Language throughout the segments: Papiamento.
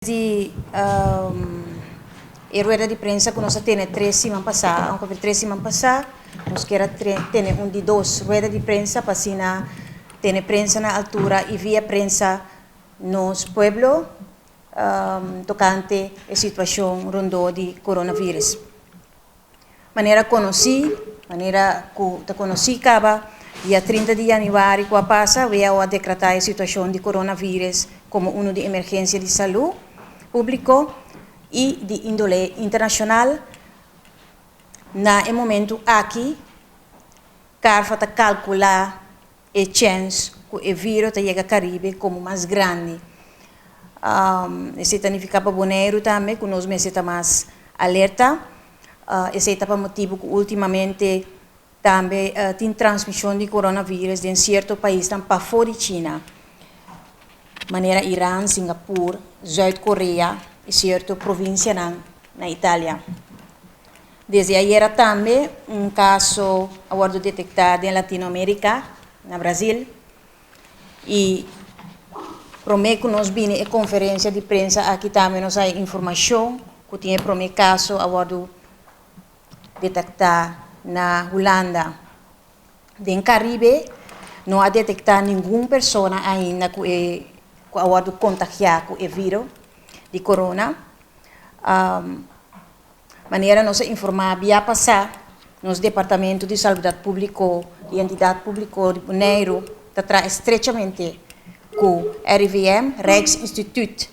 Di e rueda di prensa ku nos a tene 3 siman pasá, ongeveer 3 siman pasá, nos kier a tene un di dos rueda di prensa pa asina tene prensa na altura i via prensa nos pueblo tokante e situashon rondó di coronavirus. Manera konosí, manera ku ta konosí kaba, dia 30 di yanüari ku a pasa, WHO a dekretá e situashon di coronavirus komo unu di emergensia di salú públiko i di índole internashonal. Na e momento aki, CARFA ta kalkulá e chèns ku e virus ta yega Karibe komo mas grandi. Esei ta nifiká pa Boneiru tambe, ku nos mester ta mas alerta. Esei ta pa motibu ku últimamente tambe tin transmishon di coronavirus den sierto paisnan pafó di China. Manera Iran, Singapur, Zuid-Korea i sierto provinsianan na Italia. Desde ayera tambe un kaso a wòrdu detektá den Latinoamérika, na Brasil. I promé ku nos bini e konferensia di prensa aki tambe nos a haña informashon ku tin e promé kaso a wòrdu detektá na Hulanda. Den Karibe no a detektá ningun persona ainda ku a wòrdu kontagiá ku e virus di corona. Manera nos a informá bia pasá, nos Departamento di Salubridat Públiko i Entidat Públiko di Boneiru ta traha estrechamente ku RIVM, Rijksinstituut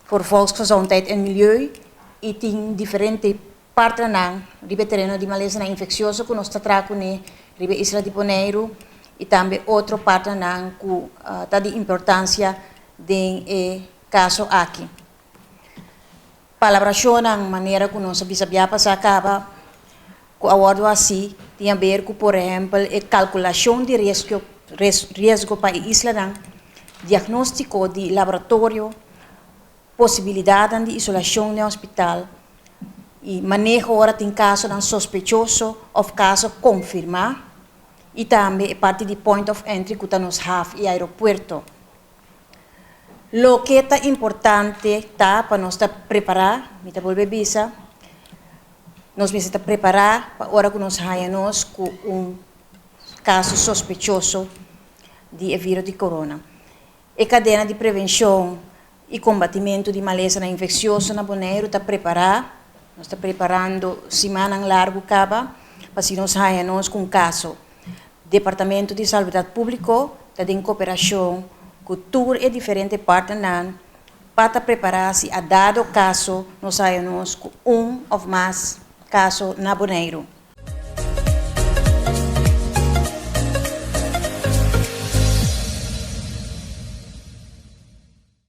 voor Volksgezondheid en Milieu, i tin diferente partnernan riba e tereno di malesanan infeksioso ku nos ta traha kuné riba isla di Boneiru i tambe otro partnernan ku ta di importansia den e kaso aki. Palabrashonnan manera ku nos a bisa bia pasá kaba ku a wòrdu hasí tin a ber ku, por ehèmpel, e kalkulashon di riesgo, riesgo pa e islanan, diagnóstiko di laboratorio, posibilidatnan di isolashon den hospital i maneho ora tin kasonan sospechoso òf kaso konfirmá i tambe e parti di point of entry ku ta nos haf i aeropuerto. Loke ta importante ta pa nos ta prepará, mi ta bolbe bisa, nos mester ta prepará pa ora ku nos haña nos ku un kaso sospechoso di e virus di corona. E kadena di prevenshon i kombatimentu di malesanan infeksioso na Boneiru ta prepará, nos ta preparando simannan largu kaba pa si nos haña nos ku un kaso. Departamento di Salubridat Públiko ta den kooperashon ku tur e diferente partnernan pa ta prepará si a dado kaso nos haña nos ku un òf mas kaso na Boneiru.